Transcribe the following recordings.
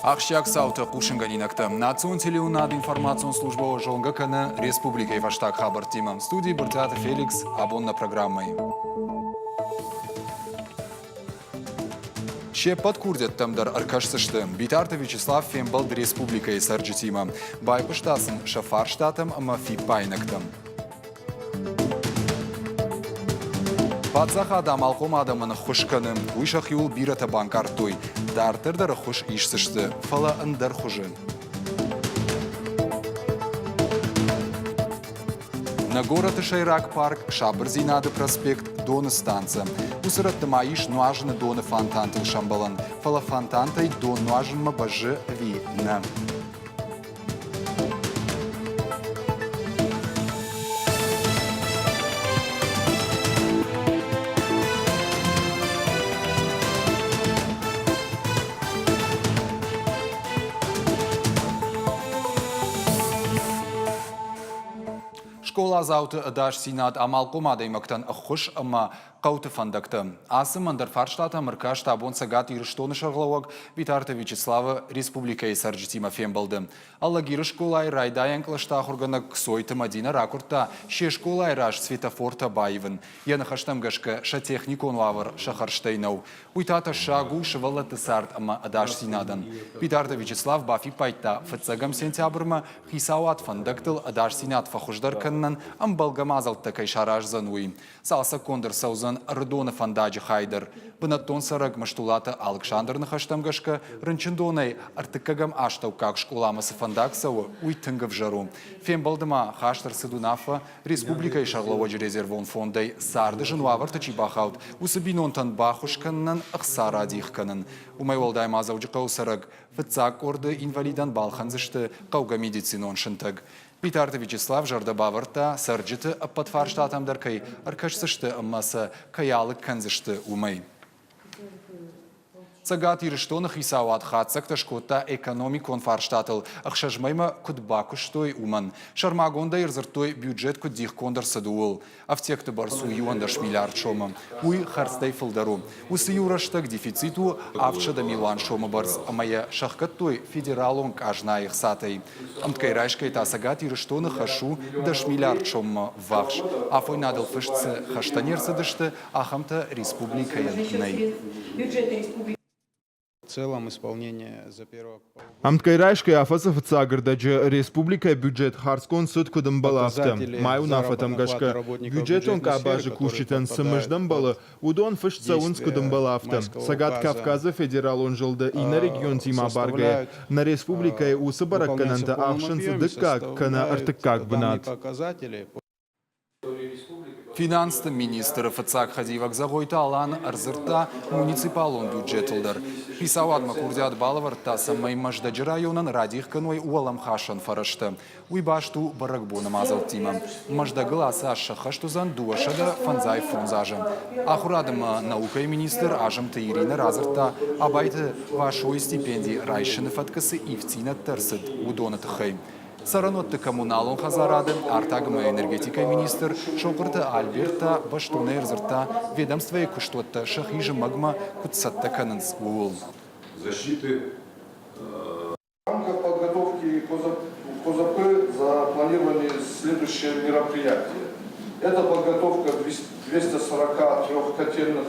Ахсджиаг цаутӕ хъусынгӕнинӕгтӕ. Национ телеуынад информацион службӕ зонгӕ кӕны республикӕйы фӕстаг хабӕрттимӕ. Студийы Брытъиаты Феликс абон нӕ программӕйы. Се ппӕт курдиӕттӕм дӕр ӕркӕсдзысты. Битарты Вячеслав фембӕлд республикӕйы цӕрджытимӕ. Байхъуыста сын сӕ фарстатӕм ӕмӕ фиппаинӕгтӕм. Паддзахад амалхъом адӕмӕн ӕххуыс кӕны. Уый сӕхиуыл бирӕтӕ банкъардтой. Дарддӕр дӕр ӕххуыс исдзысты, фӕлӕ ӕндӕр хуызы. Нӕ горӕты сӕйраг парк, Сабырдзинады проспект, Доны станцӕ. Уыцы рӕтты ма ис нуазыны доны фонтантыл сӕмбӕлӕн, фӕлӕ фонтантӕй дон нуазынмӕ бӕззы ӕви нӕ? Скъоладзауты ӕдасдзинад амалхъом адӕймӕгтӕн ӕххуыс ӕмӕ хъӕуты фӕндӕгтӕ. Ацы ӕндӕр фарстатӕм ӕркаст абон Цӕгат Ирыстоны сӕргълӕууӕг Битарты Вячеславы республикӕйы цӕрджытимӕ фембӕлды. Алагиры скъолайы райдайӕн кълӕсты ахуыргӕнӕг Кцойты Мадинӕ ракуырдта се скъолайы раз светофортӕ баивын. Йӕ ныхӕстӕм гӕсгӕ, сӕ техникон уавӕр сӕ хӕрзтӕй нӕу. Уый та тӕссаг у сывӕллӕтты цард ӕмӕ ӕдасдзинадӕн. Битарты Вячеслав бафиппайдта, фыццӕгӕм сентябрмӕ хицауад фӕндӕгтыл ӕдасдзинад фӕхуыздӕр кӕнынӕн ӕмбӕлгӕ мадзӕлттӕ кӕй сараздзӕн, уый. Цалцӕггонд ӕрцӕудзӕн Ӕрыдоны фӕндаджы хай дӕр. Бынӕттон цӕрӕг Мыстулаты Алыксандры ныхӕстӕм гӕсгӕ, рынчындонӕй ӕртыккӕгӕм астӕуккаг скъоламӕ цы фӕндаг цӕуы, уый тынг ӕвзӕр у. Фембӕлды ма хаст ӕрцыд уынаффӕ, республикӕйы сӕргълӕууӕджы резервон фондӕй царды зын уавӕрты чи бахауд, уыцы бинонтӕн баххуыс кӕнынӕн ӕхца радих кӕнын. Уымӕй уӕлдай ма Дзӕуджыхъӕуы цӕрӕг фыццаг къорды инвалидӕн балхӕндзысты хъӕугӕ медицинон сынтӕг. Битарты Вячеслав зӕрдӕ бавӕрдта, цӕрджыты ӕппӕт фарстатӕм дӕр кӕй ӕркӕсдзысты ӕмӕ сӕ кӕй алыг кӕндзысты, уымӕй. Цӕгат Ирыстоны хицауад хатдзӕгтӕ скодта экономикон фарстатыл, ӕхсӕз мӕймӕ куыд бакуыстой, уымӕн. Сӕрмагондӕй ӕрдзырдтой, бюджет куыд дихгонд ӕрцыд, ууыл. Ӕфтиӕгты бӕрц у 11 миллиард сомы. Уый хӕрдзтӕй фылдӕр у. Уыцы иу рӕстӕг дефицит у 700 милуан сомы бӕрц ӕмӕ йӕ сӕхгӕдтой федералон къазнайы хцатӕй. Ӕмткӕй райсгӕйӕ та Цӕгат Ирыстоны хӕс у 10 миллиард соммӕ ввахс. Афойнадыл фыст цы хӕстӕ не рцыдысты, ахӕмтӕ республикӕйӕн нӕй. Ӕмткӕй райсгӕ афӕдзы фыццаг ӕрдӕджы республикӕйы бюджет хардзгонд цыд куыд ӕмбӕлы, афтӕ. Мӕ уынаффӕтӕм гӕсгӕ, бюджетон къабазы кусджытӕн цы мызд ӕмбӕлы, уыдон фыст цӕуынц куыд ӕмбӕлы, афтӕ. Цӕгат Кавказы федералон зылды иннӕ регионтимӕ абаргӕйӕ, нӕ республикӕйы уыцы бӕрӕггӕнӕнтӕ ахсынц дыккаг кӕнӕ ӕртыккаг бынат. Финансты министры фыццаг хӕдивӕг Зӕгъойты Алан ӕрдзырдта муниципалон бюджетыл дӕр. Хицауадмӕ курдиат балӕвӕрдта, цӕмӕй Мӕздӕджы районӕн радих кӕной уӕлӕмхасӕн фӕрӕзтӕ. Уый баст у бӕрӕгбоны мадзӕлттимӕ. Мӕздӕгыл ацы аз сӕххӕст уыдзӕн 255 азы. Ахуырад ӕмӕ наукӕйы министр Азымты Иринӕ радзырдта, Абайты Васойы стипенди райсыны фӕткы цы ивддзинӕдтӕ ӕрцыд, уыдоны тыххӕй. Цӕрӕнуӕтты коммуналон хӕдзарады, артаг ӕмӕ энергетикӕйы министр Сохъуырты Альберт та бӕстонӕй ӕрдзырдта, ведомствӕйы куыстуӕттӕ сӕхи зымӕгмӕ куыд цӕттӕ кӕнынц, ууыл. Защиты В рамках подготовки КОЗП запланированы следующие мероприятия. Это подготовка 243 котельных,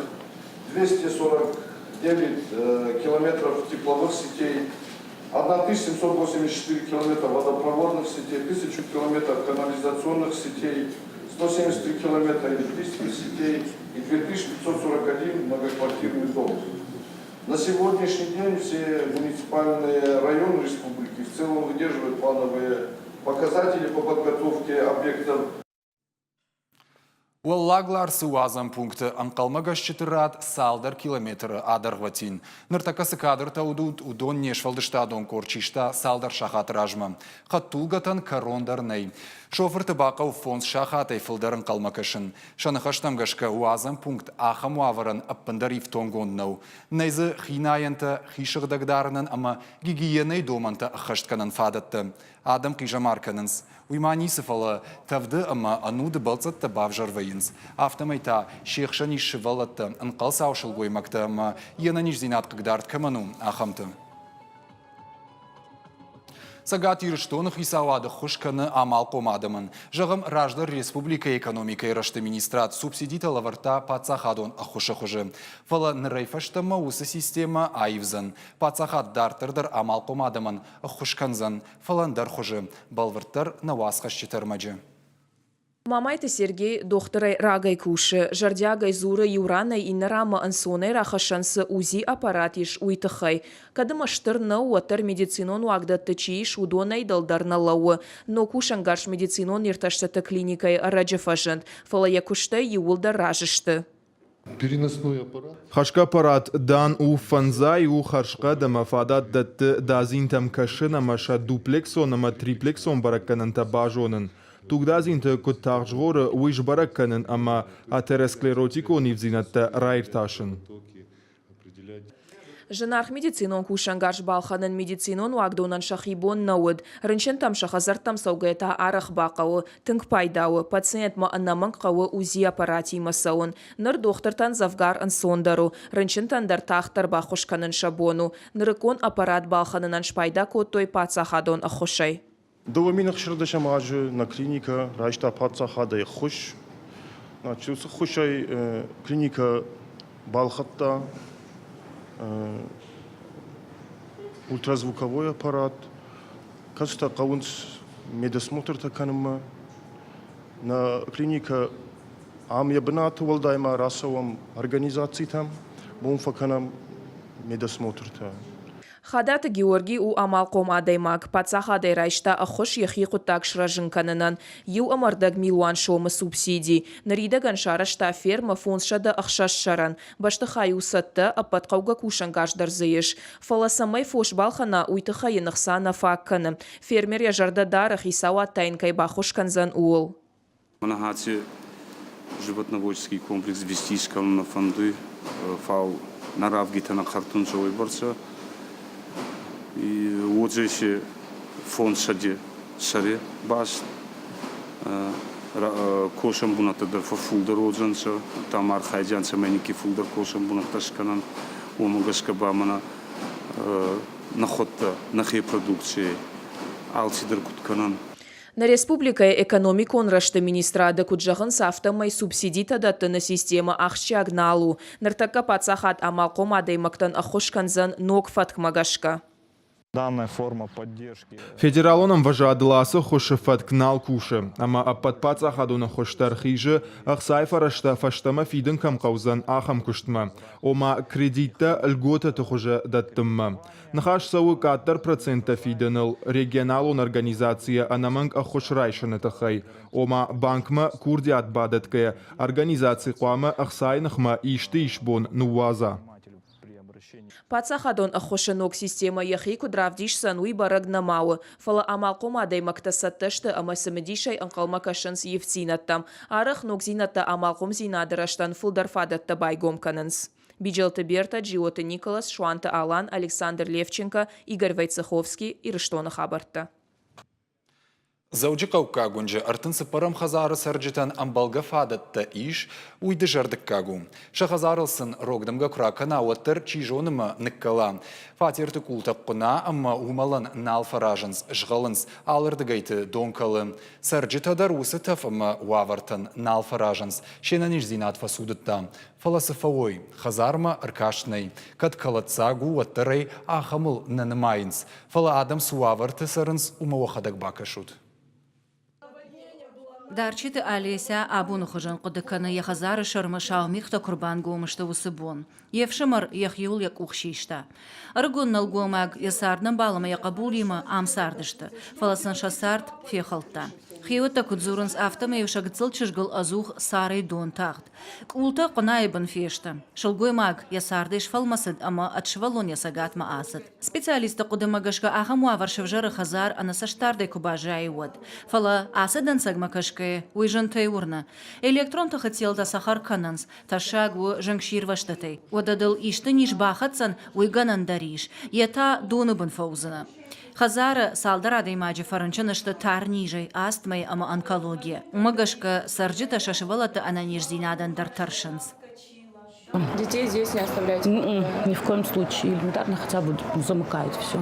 249 километров тепловых сетей, 1784 километра водопроводных сетей, 1000 километров канализационных сетей, 173 километра электрических сетей и 2541 многоквартирный дом. На сегодняшний день все муниципальные районы республики в целом выдерживают плановые показатели по подготовке объектов. Уӕллаг Ларсы уадзӕн пункты ӕнхъӕлмӕгӕсджыты рад цалдӕр километры адӕргъвӕтин. Ныртӕккӕ цы кадртӕ уыд, уыдон не сфӕлдыстадон къорд систа цалдӕр сахаты размӕ. Хӕдтулгӕтӕн кӕрон дӕр нӕй. Шофырты бахъӕуы фондз сахатӕй фылдӕр ӕнхъӕлмӕ кӕсын. Сӕ ныхӕстӕм гӕсгӕ уадзӕн пункт ахӕм уавӕрӕн ӕппындӕр ифтонгонд нӕу. Нӕй дзы хинайӕнтӕ, хи сыгъдӕг дарынӕн ӕмӕ гигиенӕйы домӕнтӕ ӕххӕстгӕнӕн фадӕттӕ. Адӕм хъизӕмар кӕнынц. Уый ма ницы, фӕлӕ тӕвды ӕмӕ ӕнуды бӕлццӕттӕ бавзӕр вӕййынц. Афтӕмӕй та се хсӕн ис сывӕллӕттӕ, ӕнхъӕлцау сылгоймӕгтӕ ӕмӕ йе нӕниздзинад хъыгдард кӕмӕн у, ахӕмты. Цӕгат Ирыстоны хицауад ӕххуыс кӕны амалхъом адӕмӕн. Зӕгъӕм, раздӕр республикӕйы экономикӕйы рӕзты министрад субсидитӕ лӕвӕрдта паддзахадон ӕххуысы хуызы. Фӕлӕ нырӕй фӕстӕмӕ уыцы системӕ аивдзӕн. Паддзахад дарддӕр дӕр амалхъом адӕмӕн ӕххуыс кӕндзӕн, фӕлӕ ӕндӕр хуызы, бӕлвырддӕр нӕ уацхӕсджыты ӕрмӕджы. Мамайты Сергей дохтырӕй рагӕй кусы, зӕрдиагӕй дзуры иу ранӕй иннӕ ранмӕ ӕнцонӕй рахӕссӕн цы УЗИ-аппарат ис, уый тыххӕй. Кӕд ӕмӕ стыр нӕу, уӕддӕр медицинон уагдӕтты чи ис, уыдонӕй дӕлдӕр нӕ лӕууы. Ног кусӕнгарз медицинон иртӕстыты клиникӕйы ӕрӕджы фӕзынд, фӕлӕ йӕ куыстӕй иууылдӕр разы сты. Хӕсгӕ аппарат дан у фӕндзай у хӕрзхъӕд ӕмӕ фадат дӕтты дадзинтӕм кӕсын ӕмӕ сӕ дуплексон ӕмӕ триплексон бӕрӕггӕнӕнтӕ базонын. Тугдадзинты куыд тагъд згъоры, уый сбӕрӕг кӕнын ӕмӕ атеросклеротикон ивддзинӕдтӕ раиртасын. Зынаргъ медицинон кусӕнгарз балхӕнын медицинон уагдонӕн сӕхи бон нӕ уыд. Рынчынтӕм сӕ хӕдзӕрттӕм цӕугӕйӕ та арӕх бахъӕуы. Тынг пайда у, пациентмӕ ӕнӕмӕнг хъӕуы УЗИ-аппаратимӕ цӕуын. Ныр дохтыртӕн дзӕвгар ӕнцондӕр у, рынчынтӕн дӕр тагъддӕр баххуыс кӕнын сӕ бон у. Нырыккон аппарат балхӕнынӕн спайда кодтой паддзахадон ӕххуысӕй. 2016 азы нӕ клиникӕ райста паддзахадӕй ӕххуыс. Уыцы ӕххуысӕй клиникӕ балхӕдта ультразвуковой аппарат, кӕцытӕ хъӕуынц медосмотртӕ кӕнынмӕ. Нӕ клиникӕ ам йӕ бынаты уӕлдай ма рацӕуӕм организацитӕм, бон фӕкӕнӕм медосмотртӕ. Хадаты Георгий у амалхъом адӕймаг, паддзахадӕй райста ӕххуыс йӕхи хъуыддаг сырӕзын кӕнынӕн, иу ӕмӕ ӕрдӕг милуан сомы субсиди. Ныридӕгӕн сарӕзта фермӕ 506 сӕрӕн. Бӕстыхай у цӕттӕ, ӕппӕт хъӕугӕ кусӕнгарз дӕр дзы ис. Фӕлӕ цӕмӕй фос балхӕна, уый тыххӕй йын ӕхца нӕ фаг кӕны. Фермер йӕ зӕрдӕ дары, хицауад та йын кӕй баххуыс кӕндзӕн, ууыл. Мӕнӕ животноводческий комплекс вести искӕнун фӕндуй, фал нӕ равгитӕ нӕ хъӕртунцӕ уойбӕрцӕ. Уодзӕй си фондсӕди сӕри баст. Косӕн бунӕттӕ дӕр фӕффулдӕр уодзӕнцӕ, там архайдзианцӕ ма никки фулдӕр косӕн бунӕттӕ скӕнӕн. Уомӕ гӕсгӕ ба мӕнӕ нӕхуӕдтӕ нӕхе продукцийӕй алцидӕр куд кӕнӕн. Нӕ республикӕйы экономикон рӕзты министрады куыд зӕгъынц, афтӕмӕй субсидитӕ дӕттыны системӕ ахсджиаг нал у. Ныртӕккӕ паддзахад амалхъом адӕймӕгтӕн ӕххуыс кӕндзӕн ног фӕткмӕ гӕсгӕ. Федералон ӕмвӕзадыл ацы ӕххуысы фӕтк нал кусы, ӕмӕ ӕппӕт паддзахадон ӕххуыс дӕр хизы, ӕхцайы фӕрӕзтӕ фӕстӕмӕ фидын кӕм хъӕудзӕн, ахӕм куыстмӕ, ома кредиттӕ льготӕты хуызы дӕттынмӕ. Ныхас цӕуы къаддӕр проценттӕ фидыныл регионалон организацийӕ ӕнӕмӕнг ӕххуыс райсыны тыххӕй, ома банкмӕ курдиат бадӕтгӕйӕ организаци хъуамӕ ӕхцайы ныхмӕ исты исбон ныууадза. Паддзахадон ӕххуысы ног системӕ йӕхи куыд равдисдзӕн, уый бӕрӕг нӕма у, фӕлӕ амалхъом адӕймӕгтӕ цӕттӕ сты ӕмӕ цымыдисӕй ӕнхъӕлмӕ кӕсынц ивддзинӕдтӕм. Арӕх ногдзинӕдтӕ амалхъомдзинады рӕзтӕн фылдӕр фадӕттӕ байгом кӕнынц. Биджелты Берта, Джиоты Николас, Суанты Алан, Александр Левченко, Игорь Войцеховский, Ирыстоны хабӕрттӕ. Дзӕуджыхъӕуккаг уынджы 34-ӕм хӕдзары цӕрджытӕн ӕмбӕлгӕ фадӕттӕ ис, уый дызӕрдыггаг у. Сӕ хӕдзарыл сын рог дымгӕ куы ракӕна, уӕддӕр чи зоны мӕ ныккӕла. Фатерты къултӕ хъуына ӕмӕ уымӕлӕн нал фӕразынц, згъӕлынц, алырдыгӕйты дон кӕлы. Цӕрджытӕ дӕр уыцы тӕф ӕмӕ уавӕртӕн нал фӕразынц, се нӕниздзинад фӕцудыдта. Фӕлӕ цы фӕуой, хӕдзармӕ ӕркаст нӕй. Кӕд кӕлӕддзаг у, уӕддӕр ӕй ахӕмыл нӕ нымайынц. Фӕлӕ адӕм цы уавӕрты цӕрынц, уымӕ уӕхӕдӕг бакӕсут. Дарчиты Олеся абоны хуызӕн хъуыды кӕны, йӕ хӕдзары сӕрмӕ сау мигътӕ куы рбангом сты, уыцы бон. Йе фсымӕр йӕхиуыл йӕ къух систа. Ӕрыгон нӕлгоймаг йӕ цардӕмбал ӕмӕ йӕ хъӕбулимӕ ам цардысты, фӕлӕ сын сӕ цард фехӕлдта. Хиуӕттӕ куыд дзурынц, афтӕмӕй-иу сӕ гыццыл чызгыл ӕдзух царӕй дон тагъд. Къултӕ хъуынайы бын фесты. Сылгоймаг йӕ цардӕй сфӕлмӕцыд ӕмӕ ӕд сывӕллон йӕ цӕгатмӕ ацыд. Специалистты хъуыдымӕ гӕсгӕ ахӕм уавӕр сӕвзӕры хӕдзар ӕнӕцӕстдардӕй куы баззайы, уӕд. Фӕлӕ ацы дӕнцӕгмӕ кӕсгӕйӕ, уый зынтӕй уырны. Электрон тыхы телтӕ цӕхӕр кӕнынц, тӕссаг у зынгсирвӕзтытӕй. Уӕдӕ дыл исты низ бахӕцдзӕн, уый гӕнӕн дӕр ис, йе та доны бын фӕуыдзынӕ. Хӕдзары цалдӕр адӕймаджы фӕрынчын сты тарнизӕй, астмӕйы ӕмӕ онкологийӕ. Уымӕ гӕсгӕ цӕрджытӕ сӕ сывӕллӕтты ӕнӕниздзинадӕн дӕр тӕрсынц. Детей здесь не оставляйте? Ни в коем случае. Элементарно хотя бы замыкают все.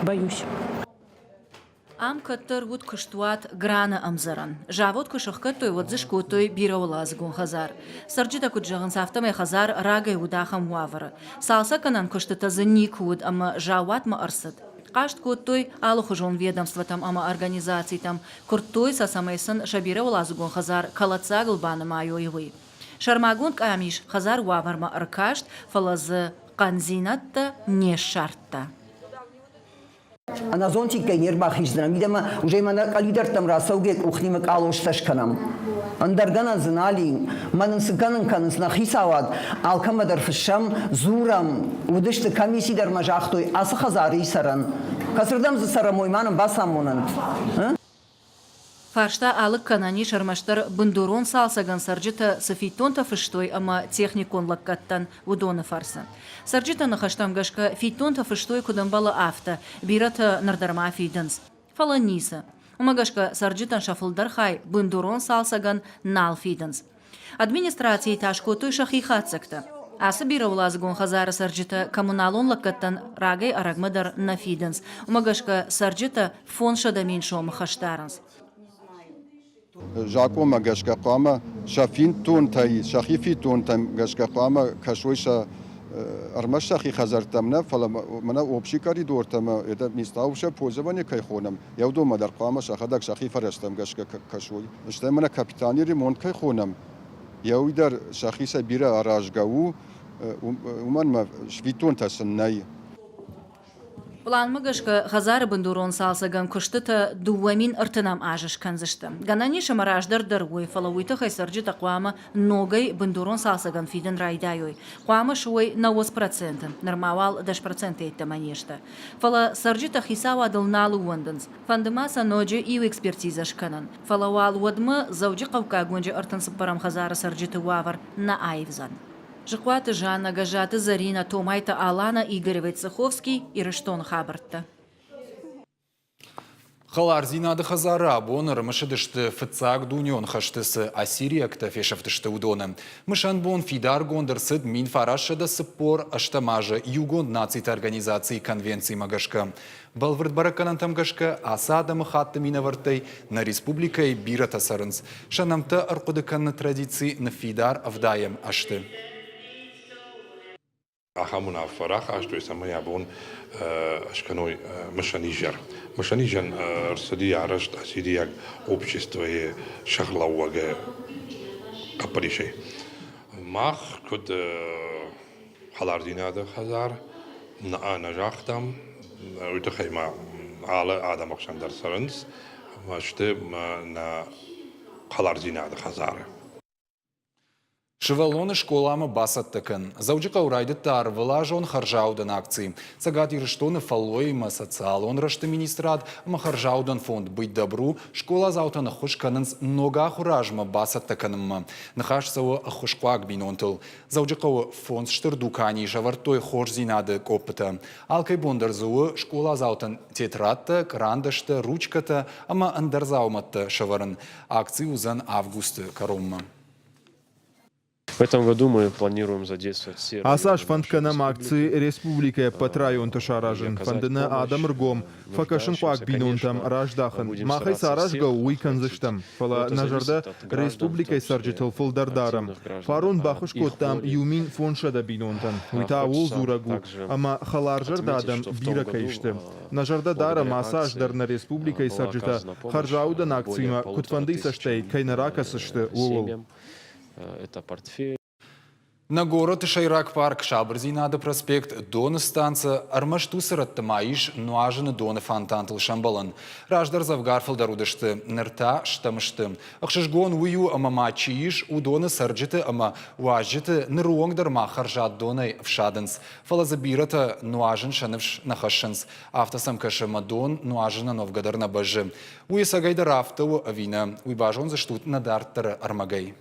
Боюсь. Ам кӕддӕр уыд куыстуат Граны ӕмдзӕрӕн. Завод куы сӕхгӕдтой, уӕд дзы скодтой бирӕуӕладзыгон хӕдзар. Цӕрджытӕ куыд зӕгъынц, афтӕмӕй хӕдзар рагӕй уыд ахӕм уавӕры. Цалцӕггӕнӕн куыстытӕ дзы никуы уыд ӕмӕ заууатмӕ ӕрцыд. Хъаст кодтой алыхуызон ведомствотӕм ӕмӕ организацитӕм, куырдтой сӕ, цӕмӕй сын сӕ бирӕуӕладзыгон хӕдзар кӕлӕддзагыл банымайой, уый. Сӕрмагонд къамис хӕдзар уавӕрмӕ ӕркаст, фӕлӕ дзы хъӕндзинӕдтӕ не ссардта. Ӕнӕзонтиккӕй не рбахиздзынӕ мидӕмӕ, уже мӕнӕ къӕлидӕрттӕм рацӕугӕ къухнимӕ къалостӕ скӕнӕм. Ӕндӕр гӕнӕн дзы нал и. Мӕн ын цы кӕнын кӕнынц нӕ хицауад, алкӕмӕ дӕр фыссӕм, дзурӕм. Уыдысты комисси дӕр ма загътой, ацы хӕдзары и цӕрӕн. Кӕцырдӕм дзы цӕрӕм, уый ма нын бацамонӕнт. Фарста алыг кӕнӕн ис ӕрмӕстдӕр бындурон цалцӕгӕн цӕрджытӕ цы фиддонтӕ фыстой ӕмӕ техникон лӕггӕдтӕн, уыдоны фӕрцы. Цӕрджыты ныхӕстӕм гӕсгӕ фиддонтӕ фыстой куыд ӕмбӕлы, афтӕ, бирӕтӕ ныр дӕр ма фидынц. Фӕлӕ ницы. Уымӕ гӕсгӕ цӕрджытӕн сӕ фылдӕр хай бындурон цалцӕгӕн нал фидынц. Администрацийы та скодтой сӕхи хатдзӕгтӕ. Ацы бирӕуӕладзыгон хӕдзары цӕрджытӕ коммуналон лӕггӕдтӕн рагӕй-ӕрӕгмӕ дӕр нӕ фидынц. Уымӕ гӕсгӕ цӕрджытӕ 500 000 сомы хӕс дарынц. Закъонмӕ гӕсгӕ хъуамӕ сӕ фиддонтӕй, сӕхи фиддонтӕм гӕсгӕ хъуамӕ кӕсой сӕ ӕрмӕст сӕхи хӕдзӕрттӕм нӕ, фӕлӕ мӕнӕ общий коридортӕм, это места общего пользования кӕй хонӕм, йӕ уыдонмӕ дӕр хъуамӕ сӕхӕдӕг сӕхи фӕрӕзтӕм гӕсгӕ кӕсой. Стӕй мӕнӕ капиталный ремонт кӕй хонӕм, йӕ уый дӕр сӕхицӕй бирӕ аразгӕ у, уымӕн ӕмӕ сфиддонтӕ сын нӕй. Пъланмӕ гӕсгӕ хӕдзары бындурон цалцӕгӕн куыстытӕ 2030 азы скӕндзысты. Гӕнӕн ис ӕмӕ раздӕр дӕр уой, фӕлӕ уый тыххӕй цӕрджытӕ хъуамӕ ногӕй бындурон цалцӕгӕн фидын райдайой. Хъуамӕ суой 90%, нырма уал 10% йеддӕмӕ не сты. Фӕлӕ цӕрджытӕ хицауадыл нал ууӕндынц. Фӕнды ма сӕ ноджы иу экспертизӕ скӕнын. Фӕлӕ уал уӕдмӕ Дзӕуджыхъӕуккаг уынджы 34-ӕм хӕдзары цӕрджыты уавӕр нӕ аивдзӕн. Зыхъуаты Жанна, Гӕззаты Зӕринӕ, Томайты Алана, Игорь Войцеховский, Ирыстоны хабӕрттӕ. Хӕлардзинады хӕдзары абон ӕрымысыдысты фыццаг дунеон хӕсты цы ассириӕгтӕ фесӕфтысты, уыдоны. Мысӕн бон фидаргонд ӕрцыд 1948 азы Иугонд Нациты Организацийы конвенцимӕ гӕсгӕ. Бӕлвырд бӕрӕггӕнӕнтӕм гӕсгӕ, ацы адӕмыхатты минӕвӕрттӕй нӕ республикӕйы бирӕтӕ цӕрынц. Сӕ нӕмттӕ ӕрхъуыды кӕныны традици ныффидар ӕвдайӕм ӕзты. Ахӕм уынаффӕ рахастой, цӕмӕй абон скӕной мысӕн изӕр. Мысӕн изӕр ӕрцыди арӕзт ассирийаг обществойы сӕргълӕууӕгы хъӕппӕрисӕй. Мах куыд хӕлардзинады хӕдзар нӕ загътам, уый тыххӕй ма алы адӕмы хсӕн дӕр цӕрынц, сты нӕ хӕлардзинады хӕдзары. Сывӕллоны скъоламӕ бацӕттӕ кӕн. Дзӕуджыхъӕуы райдыдта ӕрвылазон хӕрзаудӕн акци. Цӕгат Ирыстоны фӕллойимӕ социалон рӕзты министрад ӕмӕ хӕрзаудӕн фонд «Быть добру» скъоладзаутӕн ӕххуыс кӕнынц ног ахуыры азмӕ бацӕттӕ кӕнынмӕ. Ныхас цӕуы ӕххуысхъуаг бинонтыл. Дзӕуджыхъӕуы фондз стыр дуканийы сӕвӕрдтой хорздзинады къоппытӕ. Алкӕй бон дӕр дзы у скъоладзаутӕн тетрӕдтӕ, кърандӕстӕ, ручкӕтӕ ӕмӕ ӕндӕр дзаумӕттӕ сӕвӕрын. Акци уыдзӕн августы кӕронмӕ. В этом году мы планируем задействовать все Ацы аз фӕнд кӕнӕм акци республикӕйы ӕппӕт районты саразын. Фӕнды нӕ адӕмы ргом фӕкӕсынхъуаг бинонтӕм раздахын. Махӕй цы аразгӕ у, уый кӕндзыстӕм. Фӕлӕ нӕ зӕрдӕ республикӕйы цӕрджытыл фылдӕр дарӕм. Фарон баххуыс кодтам 1500 бинонтӕн. Уый та ууыл дзурӕг у, ӕмӕ хӕларзӕрдӕ адӕм бирӕ кӕй сты. Нӕ зӕрдӕ дарӕм, ацы аз дӕр нӕ республикӕйы цӕрджытӕ хӕрзаудӕн акцимӕ куыдфӕндыйы цӕстӕй кӕй нӕ ракӕсдзысты, ууыл. Нӕ горӕты сӕйраг парк Сабырдзинады проспект, Доны станцӕ, ӕрмӕст уыцы рӕтты ма ис нуазыны доны фонтантыл сӕмбӕлӕн. Раздӕр дзӕвгар фылдӕр уыдысты, ныр та стӕм сты. Ӕхсызгон уый у, ӕмӕ ма чи ис, уыдоны цӕрджыты ӕмӕ уазджыты ныры онг дӕр ма хӕрзад донӕй ӕфсадынц. Фӕлӕ дзы бирӕтӕ нуазын сӕ ныфс нӕ хӕссынц. Афтӕ сӕм кӕсы, ӕмӕ дон нуазынӕн уӕвгӕ дӕр нӕ бӕззы. Уый ӕцӕгӕйдӕр афтӕ у ӕви нӕ, уый базондзыстут нӕ дарддӕры ӕрмӕгӕй.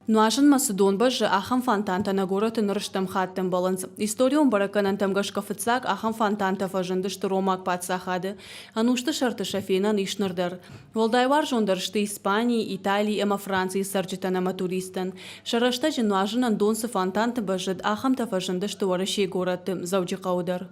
Нуазынмӕ цы дон бӕззы, ахӕм фонтантӕ нӕ горӕты ныр стӕм хатт ӕмбӕлынц. Историон бӕрӕггӕнӕнтӕм гӕсгӕ фыццаг ахӕм фонтантӕ фӕзындысты ромаг паддзахады. Ӕнусты сӕрты сӕ фенӕн ис ныр дӕр. Уӕлдай уарзондӕр сты Испанийы, Италийы ӕмӕ Францийы цӕрджытӕн ӕмӕ туристтӕн. Сӕ рӕстӕджы нуазынӕн дон цы фонтанты бӕззыд, ахӕмтӕ фӕзындысты Уӕрӕсейы горӕтты, Дзӕуджыхъӕуы дӕр.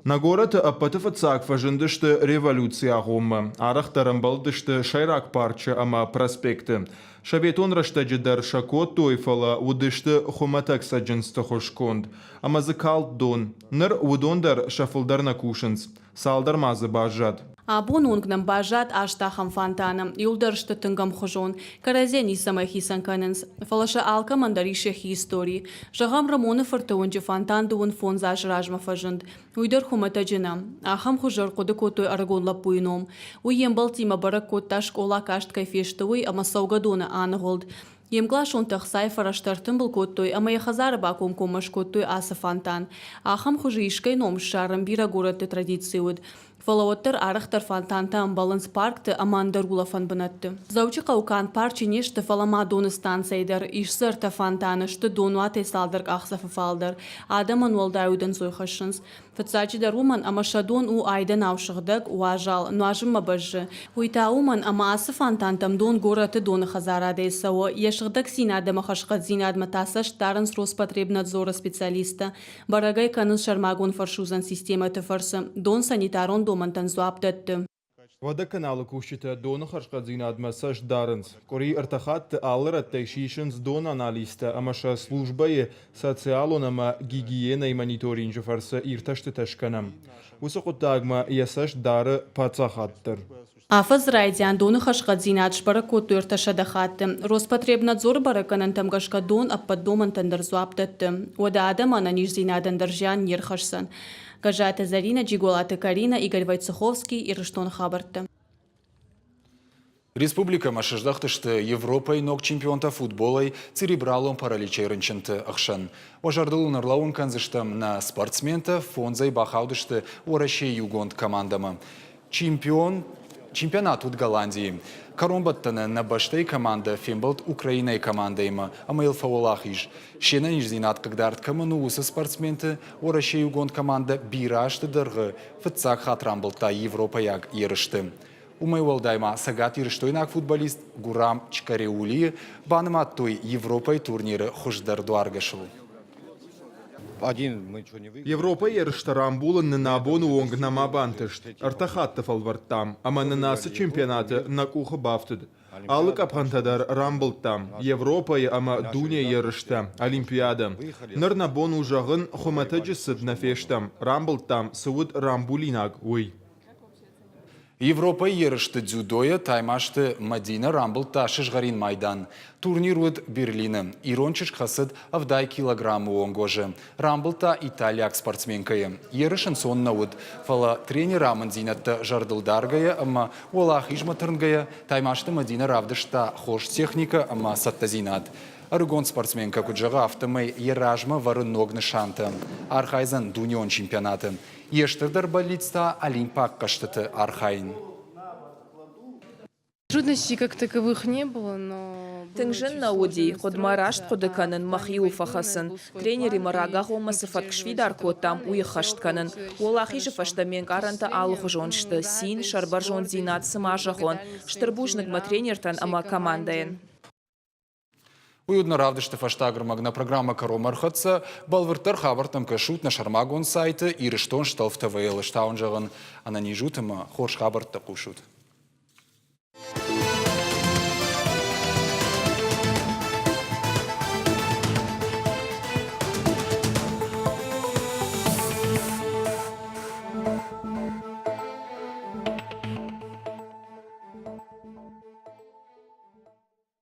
Нӕ горӕты ӕппӕты фыццаг фӕзындысты революцийы агъоммӕ. Арӕхдӕр ӕмбӕлдысты сӕйраг парчы ӕмӕ проспекты. Советон рӕстӕджы дӕр сӕ кодтой, фӕлӕ уыдысты хуымӕтӕг цӕджындзты хуыз конд ӕмӕ дзы калд дон. Ныр уыдон дӕр сӕ фылдӕр нӕ кусынц. Цалдӕр ма дзы баззад. Абон онг нӕм баззад аст ахӕм фонтаны. Иуылдӕр сты тынг ӕмхуызон. Кӕрӕдзийӕ ницӕмӕй хицӕн кӕнынц. Фӕлӕ сӕ алкӕмӕн дӕр ис йӕхи истори. Зӕгъӕм, Рӕмоны фырты уынджы фонтан 25 азы размӕ фӕзынд. Уый дӕр хуымӕтӕджы нӕ. Ахӕм хуызы ӕрхъуыды кодтой ӕрыгон лӕппуйы ном. Уый йе мбӕлттимӕ бӕрӕг кодта, скъола каст кӕй фесты, уый ӕмӕ цӕугӕдоны аныгъуылд. Йе мкъласонтӕ ӕхцайы фӕрӕзтӕ ӕртымбыл кодтой ӕмӕ йӕ хӕдзары бакомкоммӕ скодтой ацы фонтан. Ахӕм хуызы искӕй ном ссарын бирӕ горӕтты традици уыд. Фӕлӕ уӕддӕр арӕхдӕр фонтантӕ ӕмбӕлынц паркты ӕмӕ ӕндӕр улӕфӕн бынӕтты. Дзӕуджыхъӕуы канд парчы не сты, фӕлӕ ма доны станцӕйы дӕр. Ис дзы ӕртӕ фонтаны, сты донуатӕй цалдӕр къахдзӕфы фалдӕр. Адӕмӕн уӕлдай удӕнцой хӕссынц. Фыццаджыдӕр уымӕн, ӕмӕ сӕ дон у айдӕнау сыгъдӕг, уазал, нуазынмӕ бӕззы. Уый та уымӕн, ӕмӕ ацы фонтантӕм дон горӕты доны хӕдзарадӕй цӕуы, йӕ сыгъдӕгдзинад ӕмӕ хӕрзхъӕддзинадмӕ та цӕст дарынц Роспотребнадзоры специалисттӕ. Бӕрӕг ӕй кӕнынц сӕрмагонд фӕрсудзӕн системӕты фӕрцы. Дон санитарон домӕнтӕн дзуапп дӕтты. Водоканалы кусджытӕ доны хӕрзхъӕддзинадмӕ цӕст дарынц. Къуыри ӕртӕ хатты алы рӕттӕй сисынц донанализтӕ ӕмӕ сӕ службӕйы социалон ӕмӕ гигиенӕйы мониторинджы фӕрцы иртӕстытӕ скӕнӕм. Уыцы хъуыддагмӕ йӕ цӕст дары паддзахад дӕр. Афӕдзы райдиан доны хӕрзхъӕддзинад сбӕрӕг кодтой 300 хатты. Роспотребнадзоры бӕрӕггӕнӕнтӕм гӕсгӕ дон ӕппӕт домӕнтӕн дӕр дзуапп дӕтты. Уӕдӕ адӕмы ӕнӕниздзинадӕн дӕр зиан не рхӕсдзӕн. Гӕззаты Зӕринӕ, Джиголаты Каринӕ, Игорь Войцеховский, Ирыстоны хабӕрттӕ. Республикӕмӕ сыздӕхтысты Европӕйы ног чемпионтӕ футболӕй церебралон параличӕй рынчынты ӕхсӕн. Уӕ зӕрдыл уын ӕрлӕууын кӕндзыстӕм, нӕ спортсментӕ фондзӕй бахаудысты Уӕрӕсейы иугонд командӕмӕ. Чемпион Чемпионат уыд Голландийы. Кӕронбӕттӕны нӕ бӕстӕйы командӕ фембӕлд Украинӕйы командӕимӕ ӕмӕ йыл фӕуӕлахиз. Се нӕниздзинад хъыгдард кӕмӕн у, уыцы спортсменты Уӕрӕсейы иугонд командӕ бирӕ азты дӕргъы фыццаг хатт рамбылдта европӕйаг ерысты. Уымӕй уӕлдай ма цӕгатирыстойнаг футболист Гурам Чкареулийы банымадтой Европӕйы турниры хуыздӕр дуаргӕсыл. Европӕйы ерыстӕ рамбулын нын абоны онг нӕма бантыст. Ӕртӕ хатты фӕлвӕрдтам, ӕмӕ нын ацы чемпионаты нӕ къухы бафтыд. Алы къӕпхӕнтӕ дӕр рамбылдтам Европӕйы ӕмӕ дунейы ерыстӕ, Олимпиадӕ. Ныр нӕ бон у зӕгъын, хуымӕтӕджы цыд нӕ фестӕм, рамбылдтам, цы уыд рамбулинаг, уый. Европӕйы ерысты дзюдойӕ Таймазты Мӕдинӕ рамбылдта сызгъӕрин майдан. Турнир уыд Берлины. Ирон чызг хӕцыд 70 килограммы онг уӕзы. Рамбылдта италиаг спортсменкӕйы. Ерыс ӕнцон нӕ уыд, фӕлӕ тренеры амынддзинӕдтӕ зӕрдыл даргӕйӕ ӕмӕ уӕлахизмӕ тырнгӕйӕ Таймазты Мӕдинӕ равдыста хорз техникӕ ӕмӕ цӕттӕдзинад. Ӕрыгон спортсменкӕ куыд зӕгъы, афтӕмӕй йӕ размӕ вӕры ног нысантӕ. Архайдзӕн дунеон чемпионаты. Йе стырдӕр бӕллиц та олимпаг хъӕзтыты архайын. Трудностей как таковых не было, но Тынг зын нӕ уыди, хъуыд мӕ раст хъуыды кӕнын, мӕхиуыл фӕхӕцын. Тренеримӕ рагагъоммӕ цы фӕтк сфидар кодтам, уый ӕххӕст кӕнын. Уӕлахизы фӕстӕ ме нкъарӕнтӕ алыхуызон сты: цин, сӕрбӕрзонддзинад, цы ма зӕгъон. Стыр бузныг мӕ тренертӕн ӕмӕ командӕйӕн. Уый уыд нӕ равдысты фӕстаг ӕрмӕг. Нӕ программӕ кӕронмӕ ӕрхӕццӕ. Бӕлвырддӕр хабӕрттӕм кӕсут нӕ сӕрмагонд сайты Ирыстон Столф ТВ-йыл. Ӕз та уын зӕгъын, ӕнӕниз ут ӕмӕ хорз хабӕрттӕ хъусут.